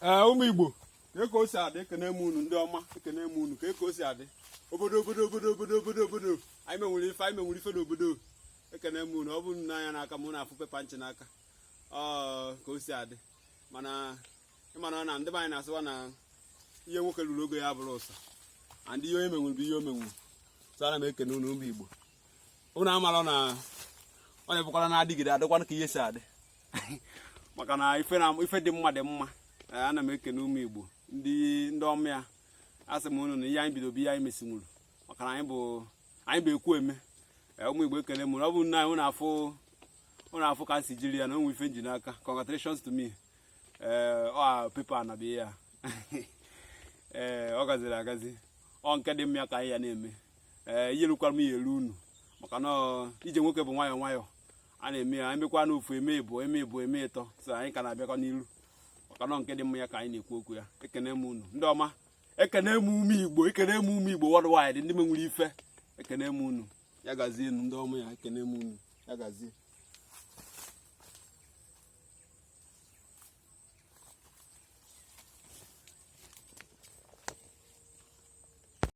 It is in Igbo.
Ee, ụmụ Igbo, ka o si adị, ekene m unu, ndị ọma, ekene m unu. Ka o si adị, obodo, obodo, obodo, obodo, obodo, obodo anyị menwere ife, anyị menwere ife n'obodo. Ekene m unu. Ọ bụrụ n'anya n'aka m na-afụ paper nchi n'aka, ọ ka o si adị. Mana ịmana na ndị be anyị na-asịwa na ihe nwoke ruru ogo ya bụrụ ụsa, and ihe onye menwere bụ ihe o menwere. So ana m ekene unu, ụmụ Igbo. Unu amara na ọ na-ebukwara na-adịgide adịkwana ka ihe si adị, maka na ife na ife dị mma dị mma. Ana m ekene ụmụ Igbo, ndị ọma ya. Asị m unu na ihe anyị bido bụ ihe anyị mesinwuru, maka na anyị bụ ekwu eme. Ụmụ Igbo, ekele m. Ọ bụ nna anyị unu afụ ka m si jiri ya na onwe ife nji n'aka. Congratulations to me. Ee, ọ paper na bụ ya. Ee, ọ gaziri agazi. Ọ nke dị mma ka anyị ya na-eme. Ee, ihe rukwara m ya elu unu, maka na ije nwoke bụ nwayọọ nwayọọ a na-eme ya. Emekwa n'ofu, eme ịbụ, eme ịbụ, eme ịtọ. So anyị ka na-abịakwa n'ilu, maka na nke dị mma ya ka anyị na-ekwu okwu ya. Ekene m unu, ndị ọma. Ekene m ụmụ Igbo, ekene m ụmụ Igbo worldwide, ndị menwere ife. Ekene m unu, ya gazie unu, ndị ọma ya. Ekene m unu, ya gazie.